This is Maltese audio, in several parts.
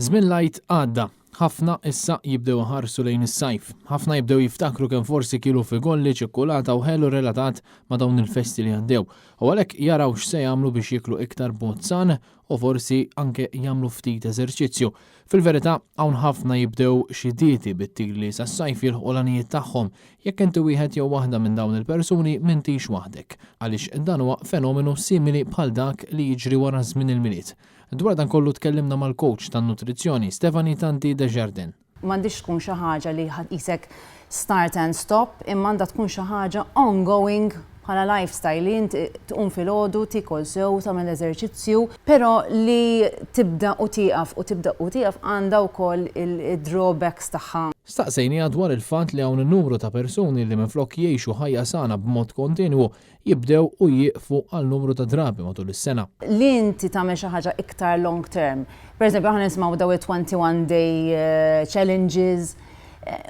Żmien l-Għid għadda. Ħafna issa jibdew iħarsu lejn is-sajf. Ħafna jibdew jiftakru kemm forsi kielu figolli, ċikkulata u ħelu relatat ma' dawn il-festi li għaddew. U għalhekk jaraw x'se jagħmlu biex jieklu iktar b'mod san u forsi anke jagħmlu ftit eżerċizzju. Fil-verità, hawn ħafna jibdew xi dieti bit-tir li sas-sajf jilħqu l-għanijiet tagħhom. Jekk inti wieħed jew waħda minn dawn il-persuni m'intix waħdek, għaliex dan huwa fenomenu simili bħal dak li jiġri wara żmien il-Milied. Dwar dan kollu tkellimna mal-coach tan-nutrizzjoni Stephanie Tanti Desjardins. M'għandhiex tkun xi ħaġa li qisek start and stop imma għandha tkun xi ħaġa ongoing bħala lifestyle li int tqum filgħodu, tiekol sew, tagħmel eżerċizzju, però li tibda u tieqaf u tibda u tieqaf għandha wkoll id-drawbacks tagħha. Staqsejniha dwar il-fatt li hawn numru ta' persuni li minflok jgħixu ħajja sana b'mod kontinwu, jibdew u jieqfu għal numru ta' drabi matul is-sena. Li inti tagħmel xi ħaġa iktar long term. Per eżempju, aħna nisimgħu dawn it-21 day challenges,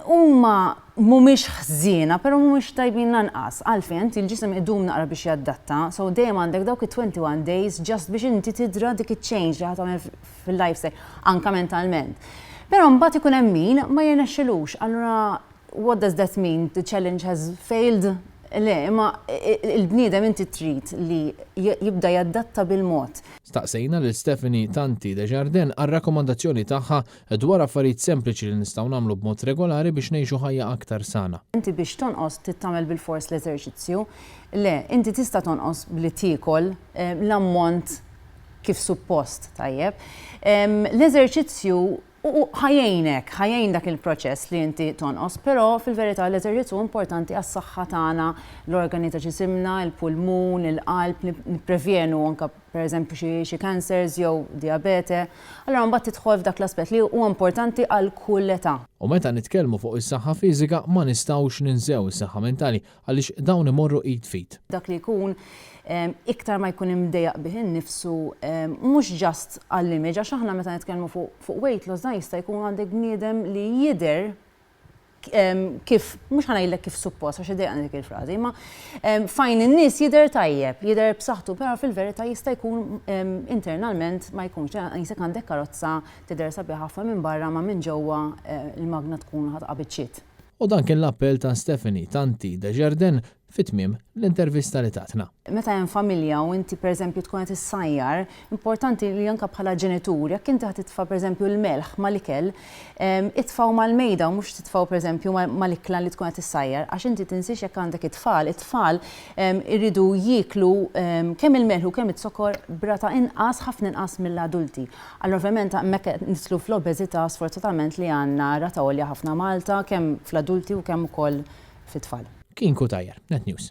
huma mhumiex ħżiena, però mhumiex tajbin lanqas. Għalfejn? Inti l-ġisem idum naqra biex jadatta, so dejjem għandek dawk it-21 days just biex inti tidra dik iċ-change li ħa tagħmel fil-lifestyle, anke mentalment. Però mbagħad ikun hemm min ma jirnexxilux, allura What does that mean? The challenge has failed? Le, imma il-bniedem inti trid li jibda jadatta bil-mod. Staqsejna lil Stephanie Tanti Desjardins għar-rakkomandazzjoni tagħha dwar affarijiet sempliċi li nistgħu nagħmlu b'mod regolari biex ngħixu ħajja aktar sana. Inti biex tonqos trid tagħmel bilfors l-eżerċizzju. Le, inti tista' tonqos billi tiekol l-ammont kif suppost, tajjeb. L-eżerċizzju U ħa jgħinek, ħa jgħin dak il-proċess li inti tonqos, però fil-verità l-eżerċizzju huwa importanti għas-saħħa tagħna, l-organi ta' ġisimna, il-pulmun, il-qalb, nipprevjenu anke pereżempju xi xi cancers jew dijabete. Allura mbagħad tidħol f'dak l-aspett li huwa importanti għal kull età. U meta nitkellmu fuq is-saħħa fiżika ma nistgħux ninsew is-saħħa mentali għaliex dawn imorru id f'id. Dak li jkun iktar ma jkun imdejjaq bih innifsu mhux just għall-image għax aħna meta nitkellmu fuq weight loss dan jista' jkun għandek bniedem li jidher kif, mhux ħa ngħidlek kif suppost għax iddejjaqni dik il-frażi, imma f'għajn in-nies jidher tajjeb, jidher b'saħħtu, però fil-verità jista' jkun internalment ma jkunx. Qisek għandek karozza tidher sabiħa ħafna minn barra ma minn ġewwa l-magna tkun ħa taqa' biċċiet. U dan kien l-appell ta' Stephanie Tanti Desjardins fi tmiem l-intervista li tatna. Meta hemm familja u inti pereżempju tkun qed issajjar, importanti li anke bħala ġenitur jekk inti ħa titfa' pereżempju l-melħ mal-ikel, itfgħu mal-mejda u mhux titfgħu pereżempju mal-ikla li tkun qed issajjar għax inti tinsiex jekk għandek it-tfal, it-tfal iridu jieklu kemm il-melħ u kemm iz-zokkor b'rata inqas, ħafna inqas mill-adulti. Allura ovvjament hemmhekk qed nidħlu fl-obeżità sfortunatament li għandna rata għolja ħafna Malta kemm fl-adulti u kemm ukoll fit-tfal. Kien Cutajar, Net News.